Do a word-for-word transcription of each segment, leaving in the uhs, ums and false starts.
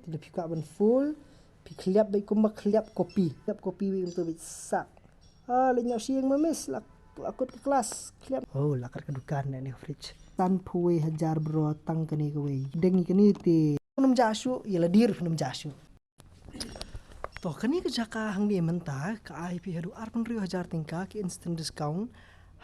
Te lada phi kwah ban full, phi khliap beit kumba khliap copy. Khliap copy beit kumto beit sak. Ah, leit ñiah sing ma miss, la akut ka class, khliap. Oh, la kat ka dukan ne, ne ka fridge. Sanphew wei hajar bro, tang kane kawei. Deng ïa kane te. Phin ym jah shuh, ïa lade ruh phin ym jah shuh. To kane ka jaka hangne mynta ka ai phi haduh arphew hynriew hajar tyngka ki instant discount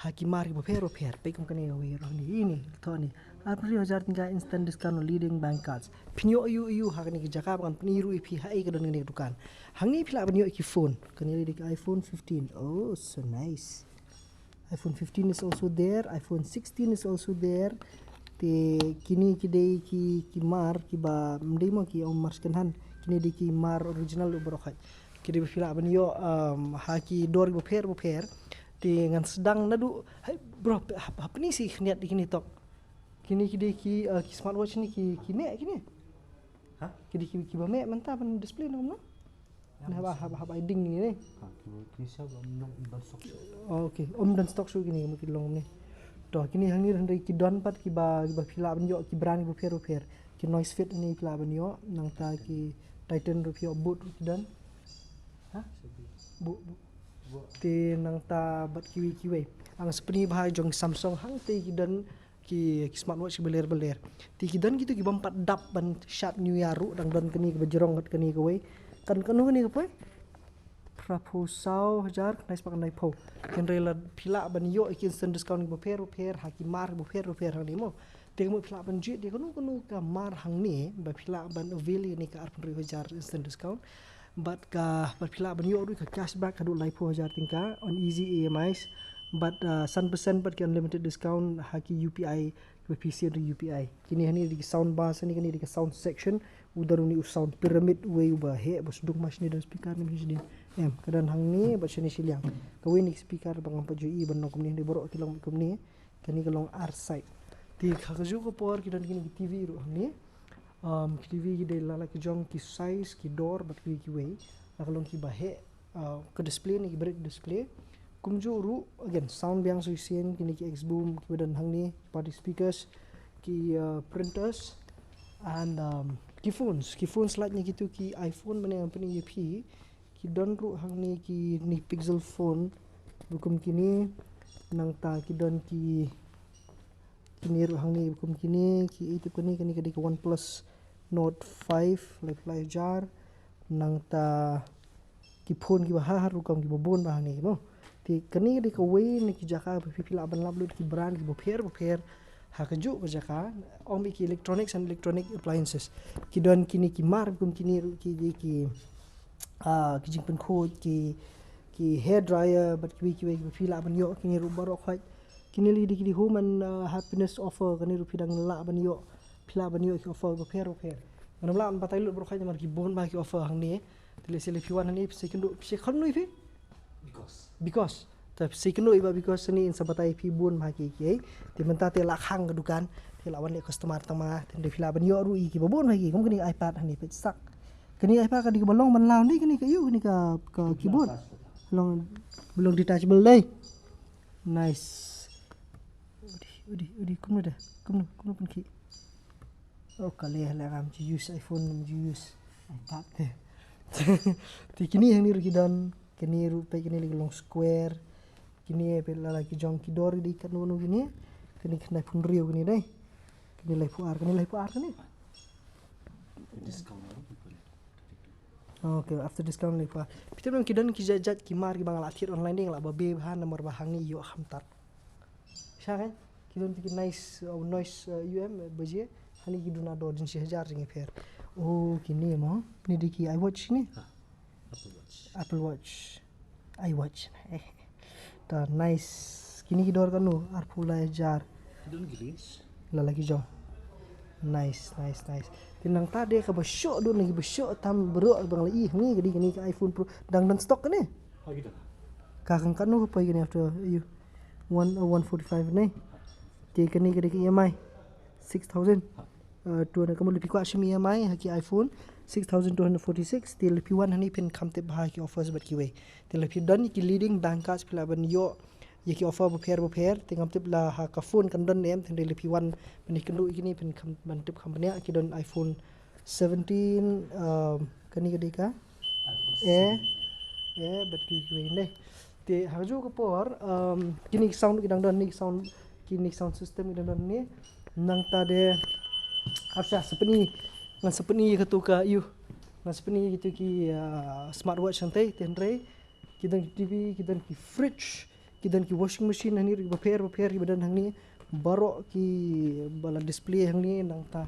ha ki mar kiba pher bapher. Peit kum kane kawei ruh ne, ine, to ne. Arphew hynriew hajar tyngka instant discount on leading bank cards. Phin ïoh aiu aiu ha kane ka jaka, ba ngan pyni ruh ïa phi haei ka don kane ka dukan. Hangne phi lah ban ïoh ïa ki phone. Kane dei ki iPhone fifteen. Oh, so nice. iPhone fifteen is also there, iPhone sixteen is also there. Te kine ki dei ki, ki mar kiba ym dei mo ki ong mar second hand. Kine dei ki mar original ruh baroh khoit. Ki dei ba phi lah ban ïoh, um, ha ki dor kiba pher bapher. Te ngan sdang naduh, hai bro, hap, hap pyni shi khyndiat ïa kine tok. Kine ki dei ki, uh, ki smartwatch ne ki, ki meh kine. Ha? Ki dei ki, kiba meh mynta ban display na kumno? Naba hap, hap ai ding ne. Ha, kine, kine sha ba ym don stock shuh. Oh, okay. Ym don stock shuh kine, mo ki long ne. To kine hangne hynrei ki don pat kiba, kiba phi lah ban ïoh ki brand kiba pher bapher. Ki Noise Fit ne phi lah ban ïoh, nangta ki Titan ruh phi ïoh, Bose ruh ki don. Ha? Bose, Bose. Te nangta bad kiwei kiwei. Ang spni bha jong Samsung hangtei ki don ki, ki smartwatch kiba ler ba ler. Te ki don kito ki bym pat dap ban shad new year ruh, dang don kane kaba jrong kat kane kawei. Kan kano kane ka poi? Phraphew saw hajar khyndai spah khyndai phew. Hynrei lada phi lah ban ïoh ki instant discount kiba pher bapher ha ki mar kiba pher bapher hangne mo. Te ka mut phi lah ban jied ïa kano kano ka mar hangne ba phi lah ban avail ïa kane ka arphew hynriew hajar instant discount. Bad ka, bad phi lah ban ïoh ruh ka cashback haduh laiphew hajar tyngka on easy E M Is. Bad, uh, san percent bad ki unlimited discount ha ki U P I, kiba phi send ruh U P I. Kine hangne dei ki sound bar, hangne kane dei ka sound section. U don une u sound pyramid uwei uba heh, ba sdang ma shane don speaker ne ma shane. Em, ka don hangne bad shane shiliang. Kawei ne speaker ba ngam pat ju i ban long kumne, hynrei baroh ki long kumne. Kane ka long ar side. Te ha kajuh ka por ki don kine ki T V ruh hangne. Um, ki T V ki dei la la ki jong ki size, ki dor bad kiwei kiwei. La ka long kiba heh, uh, ka display ne kiba rit display. Kumjuh ruh again sound biang shisien, kine ki X boom kiba don hangne, party speakers, ki, uh, printers and, um, ki phones, ki phones lait ne kito ki iPhone mane ngan pyni ïa phi. Ki don ruh hangne kine ki Pixel phone ba kum kine, nangta ki don ki, kine ruh hangne ba kum kine, ki ei tip kane, kane ka dei ka OnePlus Nord five, laiphew lai hajar. Nangta ki phone kiba ha ha rukom kiba bun bha hangne mo. Te kane ka dei kawei na ki jaka ba phi, phi lah ban lap lut ki brand kiba pher bapher ha kajuh ka jaka, ong beit ki electronics and electronic appliances. Ki don kine ki mar kum kine ruh ki, ki, ki, ah, ki jingpynkhuid, ki, ki hair dryer bad kiwei kiwei kiba phi lah ban ïoh kine ruh baroh khoit. Kine lei dei ki dei home and, uh, happiness offer, kane ruh phi dang lah ban ïoh, phi lah ban ïoh ki offer bapher bapher. Ngam lah ban batai lut baroh khoit namar ki bun bha ki offer hangne. Te lehse lei phi wan hangne phi sa ïakynduh, phi sa ïakynduh ïa phi? Because. Because. Te phi sa ïakynduh ïa i Bah Because hangne, in sa batai ïa phi bun bha ki, ki. Te mynta te la khang ka dukan, te la wan leh customer tang ma, te phi lah ban ïoh ruh ïa kiba bun bha ki. Kum kane iPad hangne peit sak. Kane iPad ka dei kaba long ban law dei, kane ka ïoh kane ka, ka keyboard. Long, long detachable dei. Nice. Udi, udi, udi, kumno da? Kumno, kumno pynkhih? Oh, ka leh, leh ngam ju use iPhone, ngam ju use iPad te. Te kine hangne ruh ki don, kine ruh peit kine lei ki long square. Kine peit la la ki jong ki dor dei katno katno kine. Kine khyndai phew hynriew kine dei. Kine laiphew ar, kine laiphew ar kine. Discount. Okay, after discount laiphew ar. Phi tip ne ki don ki jait jait ki mar kiba nga la thied online dei, nga la ba beh bha namar ba hangne ïoh kham tad. Sha kan? Ki don ki Nice, uh, Noise, uh, U M, uh, baje. Hangne ki duna dor jin shi hajar jingïapher. Oh, kine mo. Kine dei ki iWatch ne? Ha. Apple Watch. Apple Watch. iWatch. Eh. Ta Nice. Kine ki dor kano? Arphew lai hajar. Ki don ki range. La la ki jong. Nice, nice, nice. Te nangta de kaba shoh dun lagi ba shoh tam bro bang la i hangne ka dei kane ka iPhone Pro dang don stock kane. Ha kita. Ka kan kano ka poi kane after you. One, uh, one forty-five ne. Te kane ka dei ka E M I six thousand. Ha. Uh, tu na ka mut lada phi kwah shim E M I ha ki iPhone six thousand two hundred forty-six, te lada phi wan hangne phin kham tip bha ki offers bad kiwei. Te lada phi don ki leading bank cards phi lah ban ïoh ïa ki offer bapher bapher, te ngam tip la ha ka phone kan don ne em, te lada phi wan ban ïakynduh ïa kine phin kham ban tip kham bniah. Ki don iPhone seventeen, um, kane ka dei ka A, A bad kiwei kiwei ne. Te ha kajuh ka por, um, kine ki sound ki dang don, ne ki sound, kine ki sound system ki dang don ne. Nangta de, ap sha sa pyni, ngan sa pyni ïa katu ka, ïoh, ngan sa pyni ïa katu ki, uh, smartwatch hangtei, te hynrei ki don ki T V, ki don ki fridge, ki don ki washing machine hangne ruh, bapher bapher kiba don hangne, baroh kiba la display hangne. Nangta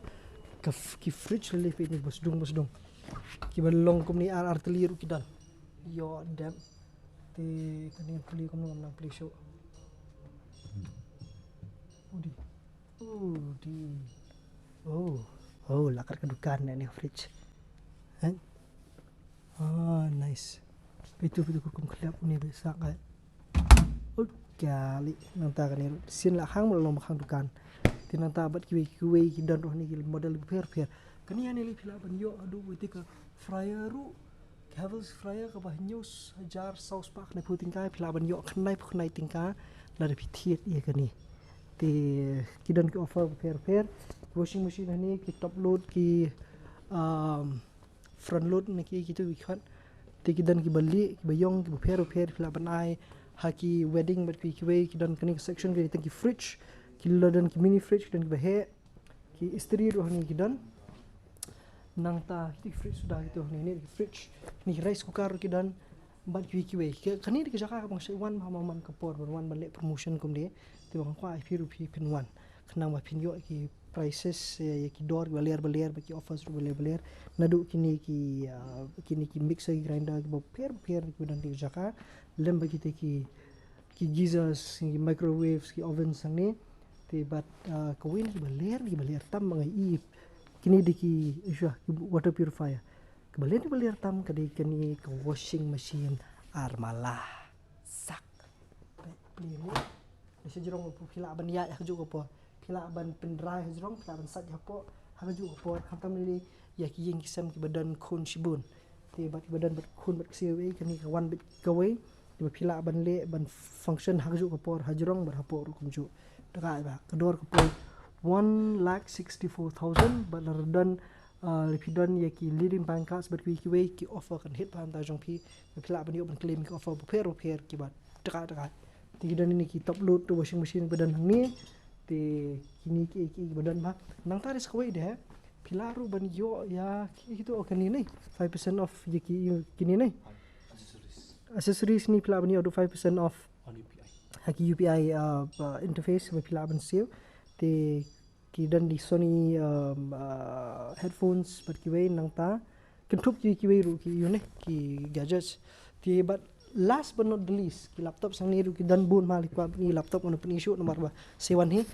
ka f-, ki fridge lei lei phi ne, ba sdung ba sdung, kiba long kumne ar ar tylli ruh ki don. Ïoh dep. Te kane pule kumno, nang pule shuh. Udi. Udi. Oh. Oh, la kat ka dukan ne, ne fridge. Eh? Ah, nice. Phi tu, phi tu, ka kum khlep une ba sah ka. Oh, kali, nangta kane ruh sien la khang, la long ba khang dukan. Te nangta bad kiwei kiwei ki don ruh hangne ki model bapher bapher. Kane hangne lei phi lah ban ïoh haduh wei te ka fryer ruh. Havells fryer kaba hynñiew hajar saw spah khyndai phew tyngka, phi lah ban ïoh khyndai phew khyndai tyngka lada phi thied ïa kane. Te ki don ki offer bapher bapher. Washing machine hangne, ki top load, ki, um, front load ne ki, kitu ki khot. Te ki don kiba lieh, kiba ïong, kiba pher bapher, phi lah ban ai ha ki wedding bad kiwei kiwei. Ki don kane ka section, ki don ki fridge, ki la don ki mini fridge, ki don kiba heh. Ki istri ruh hangne ki don. Nangta ki fridge suda, kitu hangne ne ki fridge, ne ki rice cooker ruh ki don. Bad kiwei kiwei. Ka, kane dei ka jaka kaba nga shait wan ha man ka por, ban wan ban leh promotion kumne. Te ba nga kwah ïa phi ruh phi phin wan, khnang ba phin ïoh ki prices, eh, ïa ki dor kiba ler ba ler, bad ki offers ruh ba ler ba ler. Naduh kine ki, ah, kine ki mixer, ki grinder kiba pher bapher kiba don ha kane ka jaka, lem bad kita ki, ki geysers, ki microwaves, ki ovens hangne. Te bad, ah, kawei na kiba ler, kiba ler tam ba nga i. Kine dei ki, shuh, ki water purifier. Kaba ler, kiba ler tam ka dei kane ka washing machine ar mala. Sak. Peit, plie mo. Dei sha jrong, phi lah ban ïaid ha kajuh ka por. Phi lah ban pyndry ha jrong, phi lah ban sait hapoh ha kajuh ka por. Khamtam lei lei ïa ki ïing ki sem kiba don khun shibun. Te bad kiba don bad khun bad ksiew, eh, kane ka wan bad kawei. Te ba phi lah ban leh, ban function ha kajuh ka por, ha jrong bad hapoh ruh kumjuh. Te ka, eh, ba ka dor ka poi one lakh sixty-four thousand, bad lada don, ah, lada phi don ïa ki leading bank cards bad kiwei kiwei, ki offer kan hit bha hangta jong phi. Ba phi lah ban ïoh ban claim ki offer bapher bapher kiba tyngkai tyngkai. Te ki don kine ki top load to washing machine ba don hangne. Te kine ki, ki, kiba don bha. Nangta dei sa kawei de, phi lah ruh ban ïoh ïa ki, kitu, oh, kane ne, five percent off ïa ki, ïa kine ne. Accessories ne phi lah ban ïoh haduh five percent off. Ha ki U P I, uh, uh, interface ba phi lah ban siew. Te ki don ki Sony, um, uh, headphones bad kiwei, nangta kynthup kiwei kiwei ruh ki, ïoh ne, ki gadgets. Te bad last but not the least, ki laptop hangne ruh ki don bun, ma lei kwah pyni laptop, ngan pyni shuh namar ba sa wan hi.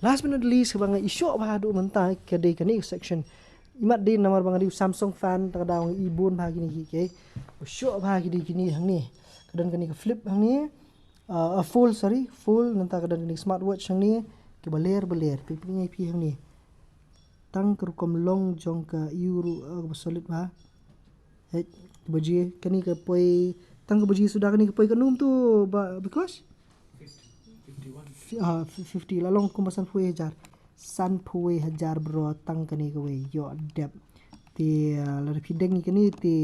Last but not the least, ba nga i shuh bha haduh mynta ka dei kane ka section. Imat dei namar ba nga dei u Samsung fan, te ka daw nga i bun bha kine ki, ki. Shuh bha ki dei kine hangne. Ka don kane ka flip hangne. Ah, ah, fold, sorry, fold, nangta ka don kane ka smartwatch hangne, kiba ler ba ler, phi, phi, phi hangne. Tang ka rukom long jong ka ïew ruh, ah, kaba solid bha. Hei, ka baje, kane ka poi, tang ka baje suda kane ka poi katno kumtu ba, because? Fi-, ah, fi-, fifty, la long kumba sanphew hajar. Sanphew hajar bro, tang kane kawei, ïoh dep. Te, ah, lada phi deng ïa kane te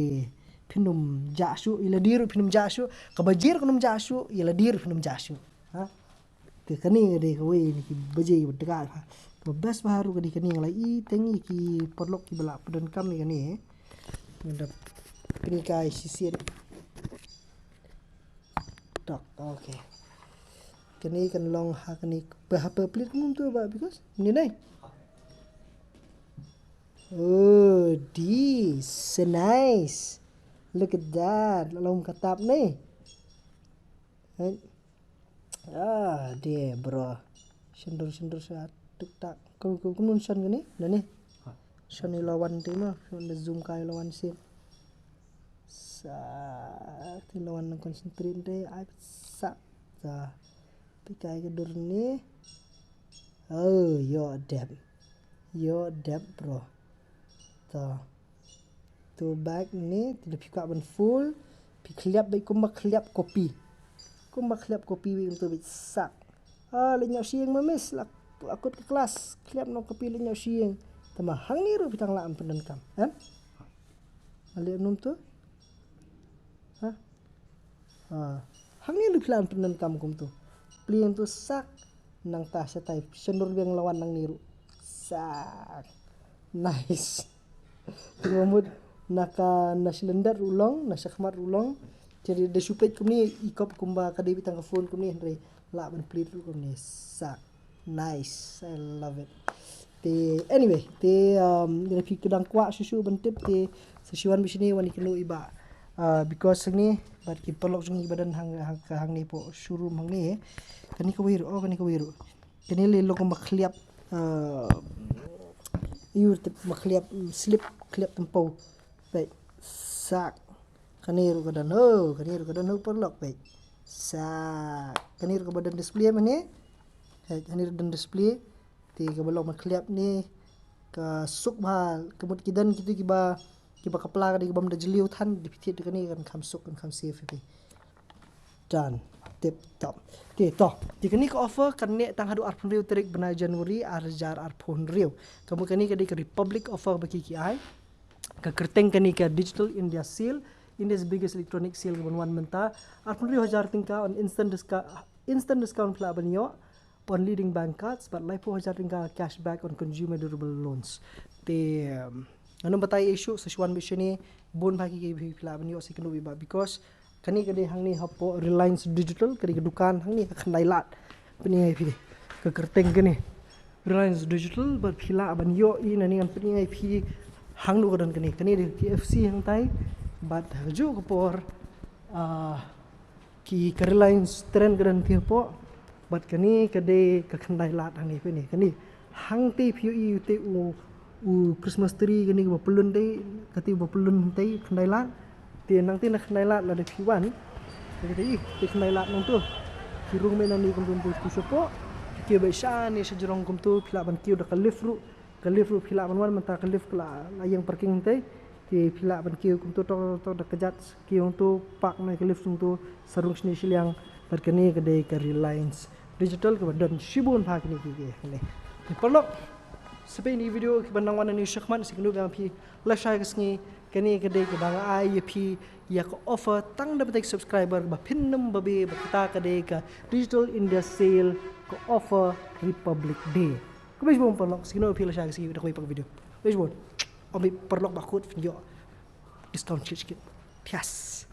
phin ym jah shuh, ïa lade ruh phin ym jah shuh, ka baje ruh kan ym jah shuh, ïa lade ruh phin ym jah shuh. Ha? Te kane ka dei kawei na ki baje ba dei ka, ha. Kaba best bha ruh ka dei kane, nga la i teng ïa ki paralok kiba la pyndonkam ïa kane. Ngan da pyni kai shisien. Tok, okay. Kane kan long ha kane, ba ha pyrplit kumtu ba, because ni nai. Oh, this so nice. Look at that. La long ka tap ne. Right? Ah, de bro. Shendur, shendur sha tuk tak. Kum, kum, kum shon kane? Nane? Shon ïa la wan te mo. Shon da zoom kai la wan sien. Sa, te la wan concentrate te, ai sa. Sa. Pynkai ka dur ne. Oh, ïoh dep. Ïoh dep bro. To. To back ne, te da phi kwah ban fold, phi khliap beit kumba khliap copy. Kumba khliap copy beit kumto beit sak. Ah, leit ñiaw sha ïing ma miss, la, la kut ka class, khliap noh copy leit ñiaw sha ïing. Tangba hangne ruh phi tang lah ban pyndonkam, em? Ale num tu. Ha? Ah, hangne ruh phi lah ban pyndonkam kumtu. Plie kumtu sak. Nangta shatai sha nur biang la wan nangne ruh. Sak. Nice. Te kumba mut na ka na shyllyndet ruh long, na shakhmat ruh long. Te da shu peit kumne i kop kumba ka dei beit tang ka phone kumne, hynrei lah ban plie ruh kumne. Sak. Nice. I love it. Te anyway, te um, lada phi ka dang kwah shuh shuh ban tip te sa shu wan beit shane, wan ïakynduh i Bah. Uh, because hangne bad ki paralok jong ngi ba don hang, hang, hangne hapoh showroom hangne. Kane kawei ruh, oh kane kawei ruh. Kane lei long kumba khliap, uh, ïoh tip kumba khliap, mm, slip khliap tympew. Peit. Sak. Kane ruh ka don ho, kane ruh ka don ho paralok, peit. Sak. Kane ruh kaba don display mynne. Peit, kane ruh don display. Te kaba long ban khliap ne ka suk bha, ka mut ki don kitu kiba, kiba ka pla ka dei kaba ym da jylliew than, da phi thied da kane kan kham suk, kan kham safe ïa phi. Done. Tip top. Te to. Te kane ka offer kan neh tang haduh arphew hynriew tarik bnai January ar hajar arphew hynriew. Ka mut kane ka dei ka Republic offer ba ki ki ai. Ka kyrteng kane ka Digital India Sale, India's biggest electronic sale, kaban wan mynta. Arphew hynriew hajar tyngka on instant discount, instant discount phi lah ban ïoh on leading bank cards, bad laiphew hajar tyngka cashback on consumer durable loans. Te, um, ngan ym batai ïa shuh, sa shu wan beit shane, bun bha ki ki phi lah ban ïoh, sa ïakynduh beit Bah, because kane ka dei hangne hapoh Reliance Digital, ka dei ka dukan hangne ha Khyndai Lad. Pyni ïa phi ka kyrteng kane. Reliance Digital, bad phi lah ban ïoh i, nangne ngan pyni ïa phi hangno ka don kane. Kane dei K F C hangtai, bad ha kajuh ka por, ah, ki ka Reliance Trend ka don te hapoh, bad kane ka dei ka Khyndai Lad hangne, phi ne. Kane hangtei phi ïohi ute u, u Christmas tree kane kaba pyllun tei, kate ba pyllun tei Khyndai Lad. Te nangtei na Khyndai Lad lada phi wan. Te kate i, te Khyndai Lad nangtu. Ki rung mei nangne kumtu kumtu shapoh. Ki kiew beit shane shajrong kumtu, phi lah ban kiew da ka lift ruh. Ka lift ruh phi lah ban wan mynta ka lift ka la, la ïeng parking tei. Te phi lah ban kiew kumtu tok tok tok da kjat kiew kumtu park na ka lift kumtu sa rung shane shiliang. Bad kane ka dei ka Reliance Digital kaba don shibun bha kine ki ki kine. Te paralok, sa peit ïa kine ki video kiban nang wan nangne shakhmat, sa ïakynduh biang phi lashai ka sngi. Kane ka dei kaba nga ai ïa phi ïa ka offer tang da batai subscriber ba phin nym babe, ba kata ka dei ka Digital India Sale, ka offer Republic Day. Khublei shibun paralok, sa ïakynduh phi lashai ka sngi da kawei pat ka video. Khublei shibun. Ym bit paralok ba kut phin ïoh discount shit shit. Yes.